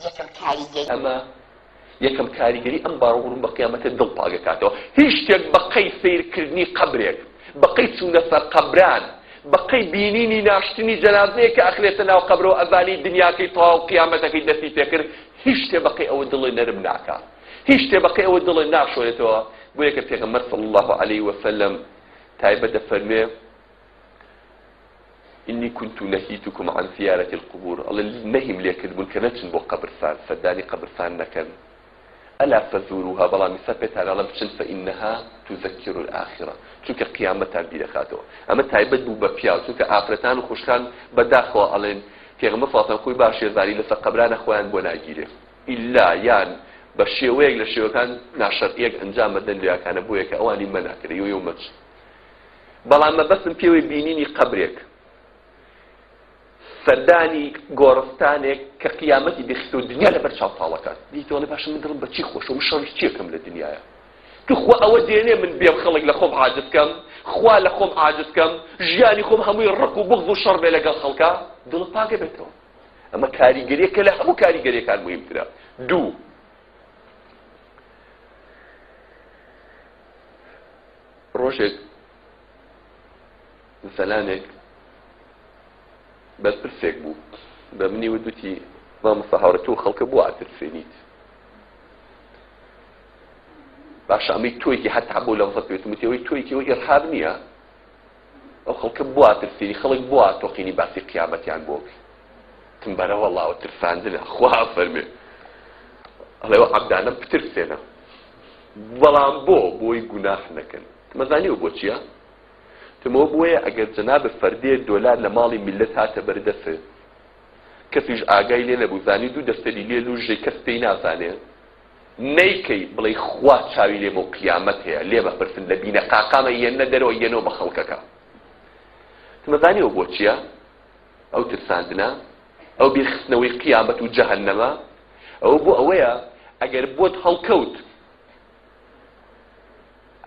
یەکەم کاریگەری. ئەمە یەکەم کاریگەری ئەم باوەڕبوون بە قیامەتە دڵ پاکەکاتەوە. هیچ شتێک بە قەی سەیرکردنی قەبرێک، بە قەی چوونە سەر قەبران، بە قەی بینینی ناشتنی جەنازەیەک کە ئەخرێتە ناو قەبرەوە ئەزانی دنیاکەی تەواو قیامەتەکەی دەستی پێکرد، هیچ شتێ بە قەی ئەوە دڵێ نەرم ناکا. هیچ شتێ بە قەی ئەوە دڵێ ناشۆرێتەوە. بۆیە کە پێغەمبەر صلی اللە علیە وسلم تایبەت دەفەرموێ، انی کنت نهیتکم عن زیارة القبور، ئەڵێ نەهیم لێ کردبوون کە نەچن بۆ قەبرسان، سەردانی قەبرسان نەکەن، الا فزوروها، بەڵام ئیستا پێتان ئەڵێم بچن، فانها تذکر الاخرە، چونکە قیامەتان بیرەخاتەوە. ئەمە تایبەت بوو بە پیاو، چونکە ئافرەتان و خوشکان بەداخەوە ئەڵێن پێغەمبەر صلی اللە علیە وسلم خۆی باش ئەزانی لەسەر قەبرانە خۆیان بۆ ناگیرێ ئیلا یان بە شێوەیەک لە شێوەکان ناشەرعیەک ئەنجام ئەدەن لەیاکانە بۆیە کە ئەوانی مەنع کرێ یۆ یۆ مەچن. بەڵام مەبەستم پێوەی بینینی قەبرێک، سەردانی گۆڕستانێک کە قیامەتی بێخیتەوە دنیا لەبەر چاو تاڵەکات دیتەوە ئەڵێ باشە من دڵم بە چی خۆشە من شەڕی چی ئەکەم لە دنیایا توخوا ئەوە دێنێ من بێم خەڵک لە خۆم عاجز کەم خوا لە خۆم عاجز کەم ژیانی خۆم هەمووی ڕق و بغز و شەڕ بێ لەگەڵ خەڵکا دڵت پاکە بێتەوە ئەمە کاریگەریەکە لە هەموو کاریگەریەکان مهمترە دوو ڕۆژێک زەلامێک بەرپرسێک بوو بە منی وت وتی مامۆستا هاوڕێ تۆ خەڵکە بۆ ئەترسێنیت باشە ئەمەی تۆیکی هەتا بۆ لەفزە پێوتم وتی ئەوەی تۆیکی ئەوە ئیرهاب نییە ئەو خەڵکە بۆ ئەترسێنی خەڵک بۆ ئەتۆقینی باسی قیامەتیان بۆ بکەی وتم بەرە وەڵا ئەوە ترساندنە خوا ئەفەرمێ ئەڵێ ئەو عەبدانە بترسێنە بەڵام بۆ؟ بۆی گوناح نەکەن. تمەزانیوە بۆ چیە؟ تمەوە بۆیە ئەگەر جەنابت فەردێ دۆلار لە ماڵی میللەت هاتە بەر دەست کەسیش ئاگای لێ نەبوو زانی دوو دەفتەری لێ لوژێ کەس پێی نازانێ نەیکەی بڵێی خوا چاوی لێمە و قیامەت هەیە لێمە پرسن لە بینە قاقامە یەنە دەرەوە یەنەوە بە خەڵکەکە تمەزانیوە بۆ چیە؟ ئەو ترساندنە، ئەو بیرخستنەوەی قیامەت و جەهەنەمە، ئەوە بۆ ئەوەیە ئەگەر بۆت هەڵکەوت،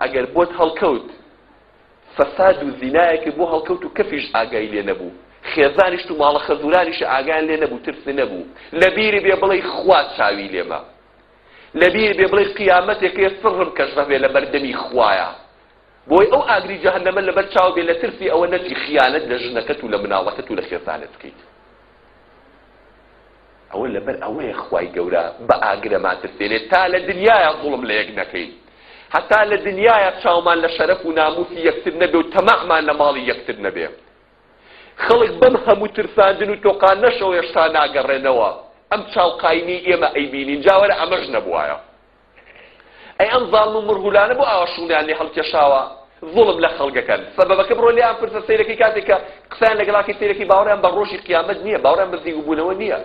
ئەگەر بۆت هەڵکەوت فەساد و زینایەکت بۆ هەڵکەوت و کەسیش ئاگای لێ نەبوو، خێزانیشت و ماڵە خەزورانیشت ئاگایان لێ نەبوو، ترست نەبوو، لەبیرت بێ بڵێی خوا چاوی لێمە، لەبیرت بێ بڵێی قیامەتێک هەیە سڕم کەشف ئەبێ لەبەردەمی خوایە. بۆی ئەو ئاگری جەهەنەمە لەبەر چاو بێ لە ترسی ئەوە نەچی خیانەت لە ژنەکەت و لە مناڵەکەت و لە خێزانت بکەیت ئەوە لەبەر ئەوەیە خوای گەورە بە ئاگرەمان ترسێنێت تا لە دنیایا زوڵم لە یەک نەکەین هەتا لە دنیایا چاومان لە شەرەف و ناموسی یەکتر نەبێ و تەماعمان لە ماڵی یەکتر نەبێ خەڵک بەم هەموو ترساندن و تۆقاندنەشەوە هێشتا ناگەڕێنەوە ئەم چاوقاینەی ئێمە ئەیبینین جا وەرە ئەمەش نەبوایە ئەی ئەم زاڵم و مڕهولانە بۆ ئاوا شوڵیان لێ هەڵکێشاوە زوڵم لە خەڵک ئەکەن سەبەبەکە بڕۆ لێیان پرسە سەیرەکەی کاتێک کە قسەیان لەگەڵا کەی سەیرەکەی باوەڕیان بە ڕۆژی قیامەت نییە باوەڕیان بە زیندووبوونەوە نییە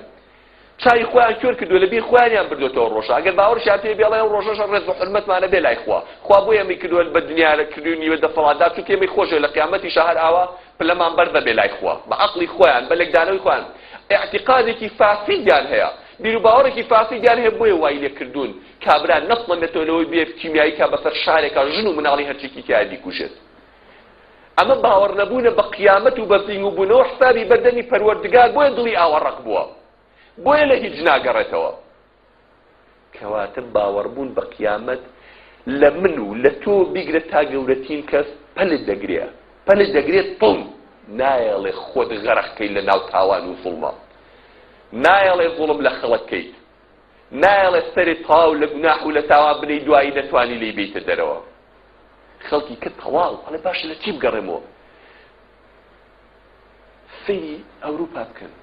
چاوی خۆیان کوێر کردووە لە بیر خۆیانیان بردوێتەوە ڕۆژە ئەگەر باوەڕشیان پێ بێڵێ ئەو ڕۆژەش ڕێز و حورمەتمانە بێ لای خوا خوا بۆ ئێمەی کردووە بە دنیا کردووی نیوە دەسەڵاتدار چونکە ئێمەی خۆشە لە قیامەتیشا هەر ئاوا پلەمان بەرزە بێ لای خوا بە عەقڵی خۆیان بە لێکدانەوەی خۆیان ئیعتیقادێکی فاسیدیان هەیە بیروباوەڕێکی فاسیدیان هەیە بۆیە وای لێکردوون کابرا نەسڵەمێتەوە لەوەی بێ کیمیایی کا بەسەر شارێکا ژن و مناڵی هەرچیکی تیایە بیکوژێت ئەمە باوەڕنەبوونە بە قیامەت و بە زینگوبوونەوە حسابی بەردەمی پەروەردگار بۆیە دڵی ئاوا ڕەق بووە بۆیە لە هیچ ناگەڕێتەوە کەواتە باوەڕبوون بە قیامەت لە من و لە تۆ بیگرە تا گەورەترین کەس پەلت دەگرێ پەلت دەگرێت طم نایەڵێ خۆت غەرق کەی لە ناو تاوان و زوڵمە نایەڵێ زوڵم لە خەڵک کەیت نایەڵێ سەرت تەواو لە گوناح و لە تاوان بنێی دوایی نەتوانی لێی بێیتە دەرەوە خەڵکی کە تەواو ئەڵێ باشە لە چی بگەڕێمەوە سەیری ئەوروپا بکەن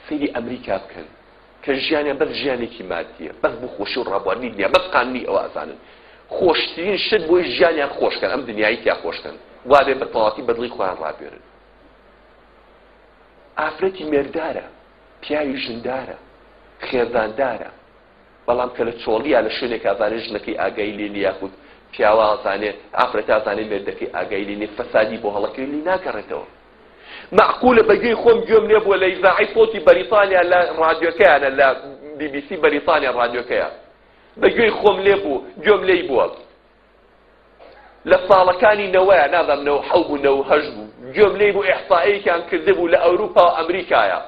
سەیری ئەمریکا بکەن کە ژیانیان بەس ژیانێکی مادیە بەس بۆ خۆشی و ڕابواردنی دنیا بەس قانونی ئەوە ئەزانن خۆشترین شت بۆی ژیانیان خۆشکەن ئەم دنیای تیا خۆشکەن وابێ بە تەواتی بەدڵی خۆیان ڕابێرن ئافرەتی مێردارە پیاوی ژندارە خێزاندارە بەڵام کە لە چۆڵیا لە شوێنێکا زانێ ژنەکەی ئاگای لێ نیە یاخود پیاوە زانێ ئافرەتە زانێ مێردەکەی ئاگای لێ نیە فەسادی بۆ هەڵەکەوێ لێی ناگەڕێتەوە مەعقولە بە گوێی خۆم گوێم لێ بووە لە ئیزاعەی سەوتی بەریتانیا لە ڕادیۆکەیانە لە بی بی سی بەریتانیا ڕادیۆکەیە بە گوێی خۆم لێ بوو گوێم لێی بووە لە ساڵەکانی نەوەیە نازانم 97 بوو 98 بوو گوێم لێی بوو ئیحسائیەکیان کردبوو لە ئەوروپا و ئەمریکایە.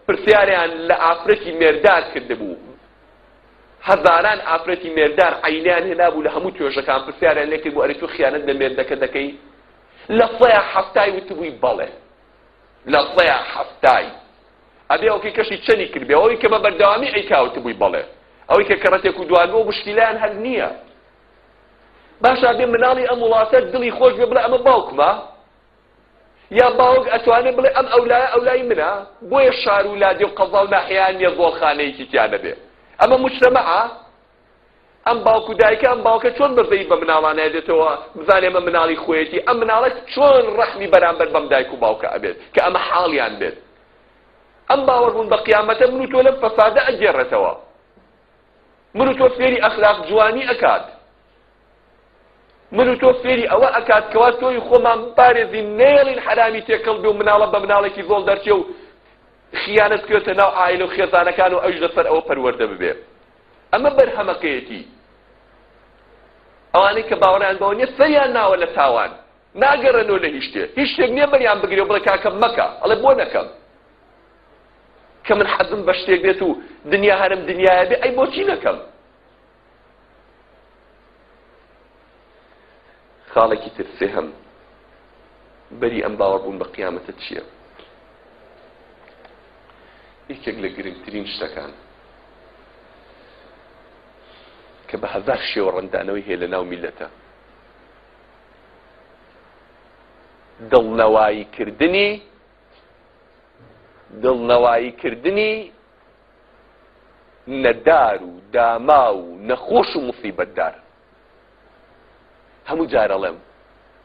پرسیاریان لە ئافرەتی مێردار کردبوو، هەزاران ئافرەتی مێردار عەینیان هێنابوو لە هەموو توێژەکان پرسیاریان لێ کردبوو ئەرێ تۆ خیانەت لە مێردەکە دەکەی؟ لە سەیا حەفتای وتبووی بەڵێ. لە سەیا حەفتای. ئەبێ ئەوکەی کەشی چەنی کردبێ ئەوەی کە بە بەردەوامی ئەیکا وتبووی بەڵێ. ئەوەی کە کەڕەتێک و دوانگۆ مشکیلەیان هەر نییە. باشە ئەبێ مناڵی ئەم وڵاتە دڵی خۆش بێ بڵێ ئەمە باوکمە؟ یا باوک ئەتوانێ بڵێ ئەم ئەولایە ئەولای منە؟ بۆیە شار و لادێ و قەزا و ناحیەیان نییە زۆڵخانەیەکی تیا نەبێ. ئەمە موجتەمەعە؟ ئەم باوک و دایکە ئەم باوکە چۆن بەزەیی بە مناڵانە دێتەوە بزانێ ئەمە مناڵی خۆیەتی ئەم مناڵە چۆن ڕەحمی بەرامبەر بەم دایک و باوکە ئەبێت کە ئەمە حاڵیان بێت ئەم باوەڕبوون بە قیامەتە من و تۆ لەم فەسادە ئەگێڕێتەوە من و تۆ فێری ئەخلاق جوانی ئەکات من و تۆ فێری ئەوە ئەکات کەوا تۆی خۆمان بپارێزین نەیەڵین حەرامی تێکەڵ بێ و مناڵە بە مناڵێکی زۆڵ دەرچێ و خیانەت بکەوێتە ناو عایلە و خێزانەکان و ئەویش لەسەر ئەوە پەروەردە ببێ ئەمە بەرهەمەکەیەتی ئەوانەی کە باوەڕیان بەوە نییە سەریان ناوە لە تاوان ناگەڕێنەوە لە هیچ شتێ هیچ شتێک نییە بەریان بگرێ و بڵێ کاکە مەکە ئەڵێ بۆ نەکەم کە من حەزم بە شتێک بێت و دنیا هەرم دنیاە بێ ئەی بۆچی نەکەم خاڵێکی تر سێهەم بەری ئەم باوەڕبوون بە قیامەتە چییە؟ یەکێک لە گرنگترین شتەکان کە بە هەزار شێوە ڕەنگدانەوەی هەیە لە ناو میلەتە دڵنەوایی کردنی دڵنەوایی کردنی نەدار و داماو و نەخۆش و موسیبەتدار. هەموو جار ئەڵێم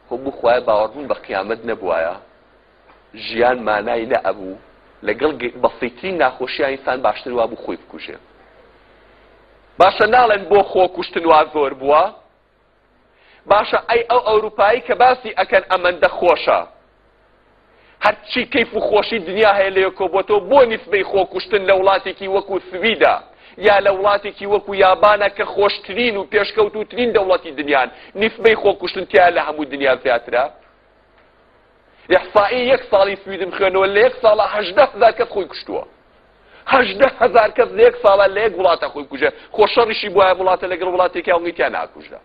خۆ بخوایە باوەڕبوون بە قیامەت نەبوایە ژیان مانای نەئەبوو، لەگەڵ بەسیترین ناخۆشیا ئینسان باشتر وابوو خۆی بکوژێ. باشە ناڵێن بۆ خۆکوشتن وا زۆر بووە؟ باشە ئەی ئەو ئەوروپایی کە باسی ئەکەن ئەمەندە خۆشە هەرچی کەیف و خۆشی دنیا هەیە لەوێ کۆبۆتەوە بۆ نیسبەی خۆکوشتن لە وڵاتێکی وەکو سویدا یا لە وڵاتێکی وەکو یابانە کە خۆشترین و پێشکەوتوترین دەوڵەتی دنیان نیسبەی خۆکوشتن تیا لە هەموو دنیا زیاترە؟ ئیحسائی یەک ساڵی سویدم خوێنەوە لە یەک ساڵا 18,000 کەس خۆی کوشتووە. 18,000 کەس لە یەک ساڵا لە یەک وڵاتە خۆی کوژێ خۆ شەڕیشی بوایە وڵاتە لەگەڵ وڵاتێکیا وڵی تیا ناکوژرا.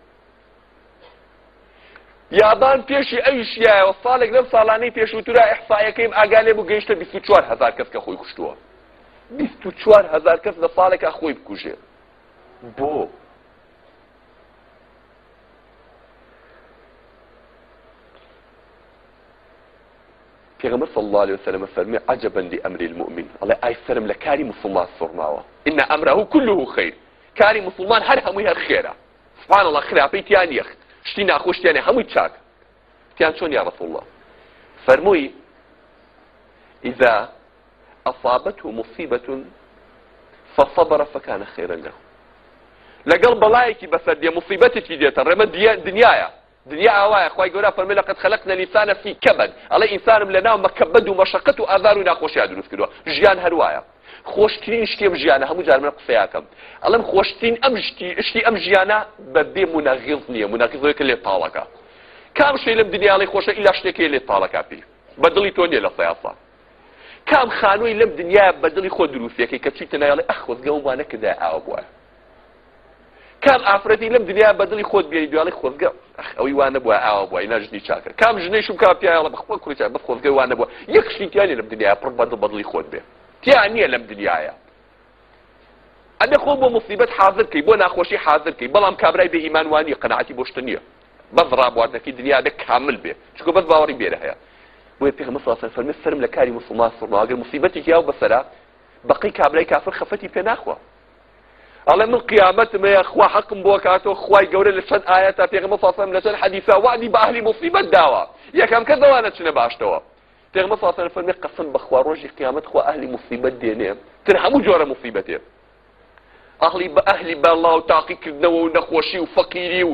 یابان پێشی ئەویش یایەوە ساڵێک لەم ساڵانەی پێشووترا ئیحسائیەکەیم ئاگا لێ بوو گەیشتە 24,000 کەس کە خۆی کوشتووە. 24,000 کەس لە ساڵێکا خۆی بکوژێ بۆ؟ پێغەمبەر صلی اللە علیه وسلم فەرمی عجبا لامر المؤمن ئەڵێ ئای سەرم لە کاری موسڵمان سوڕماوە ان امره كله خیر کاری موسڵمان هەر هەمووی هەر خێرە سبحان الله خراپەی تیا نییە شتی ناخۆش تیا نییە هەمووی چاک تیان چۆن یا رسول الله فەرمووی اذا اصابته مصیبة فصبر فکان خیرا له لەگەڵ بەڵایەکی بەسەر دێ مصیبەتێکی دێتە ڕێمە دنیایە دنیا ئاوایە خوای گەورە فەرمی لقد خلقنا الانسان فی کبد ئەڵێ ئینسانم لە ناو مەکەبەد و مەشەقەت و ئازار و ناخۆشیا دروست کردووە ژیان هەروایە خۆشترین شتی ئەم ژیانە هەموو جار من قسەیەکەم ئەڵێم خۆشترین ئەم شتی شتی ئەم ژیانە بە بێ مونەغیز نییە مونەغیز ئەوەیە کە لێت تاڵەکە کام شتی لەم دنیاڵی خۆشە ئیلا شتێک هەیە لێت تاڵەکە پێی بە دڵی تۆ نییە لە سەیاسە کام خانووی لەم دنیا بە دڵی خۆ دروستیەکەی کە چیتە نایڵێ ئەخ خۆزگە ئەوم وا نەکردایە ئاوا بوایە کام ئافرەتی لەم دنیا بە دڵی خۆت بێنی دویاڵی خۆزگە ئەخ ئەوی وا نەبووە ئاوا بووە اینا ژنی چاکە کام ژنەیشم کا پیاڵە بەخوا کوڕی چاک بەس خۆزگە وا نەبووە یەک شتی تیا نیە لەم دنیا پڕ بە دڵ بە دڵی خۆت بێ تیا نییە لەم دنیاە ئەبێ خۆ بۆ مصیبەت حاضر کەی بۆ ناخۆشی حاضر کەی بەڵام کابرای بێ ئیمان وانیە قەناعەتی بۆ شتە نییە بەس ڕابواردنەکەی دنیا بێ کامل بێ چونکە بەس باوەڕی بێرە هەیە بۆیە پێغەمبەر صلی الله علیه و سلم فەرمی سەرم لە کاری موسڵمان سوڕما ئەگەر مصیبەتێکی یاو بەسەرا بەقەی کابرای کافر خەفەتی پێ ناخوا ئەڵێ من قیامەتم هەیە خوا حەقم بۆ کاتۆ خوای گەورە لە چەند ئاەتا پێغەمبەر صلی الله علیه و سلم لە چەند حەدیسا وەعدی بە ئەهلی مصیبەت داوە یەکەم کەس ئەوانە چنە باشتەوە پێغەمبەر صلی الله علیه و سلم فەرمی قەسەم بەخوا ڕۆژی قیامەت خوا ئەهلی مصیبەت دێنێ تر هەموو جۆرە مصیبەتێ ئەهلی بە ئەهلی بەڵا و تاقیکردنەوە و نەخۆشی و فەقیری و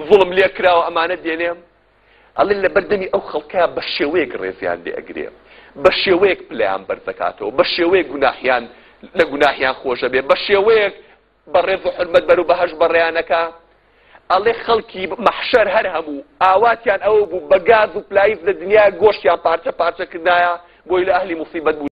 زوڵم لێکراوە ئەمانە دێنێ ئەڵێ لەبەر دەمی ئەو خەڵکە بە شێوەیەک ڕێزیان لێ ئەگرێ بە شێوەیەک پلەیان بەرزەکاتەوە بە شێوەیەک گوناحیان لە گوناحیان خۆشە بێ بە شێوەیەک بە ڕێز و حرمەت بەرەو بەهەشت بەڕێیانەکا ئەڵێ خەڵکی مەحشەر هەر هەموو ئاواتیان ئەوە بوو بە گاز و پلایز لە دنیا گۆشتیان پارچە پارچە کردایە بۆی لە ئەهلی موسیبەت بوو.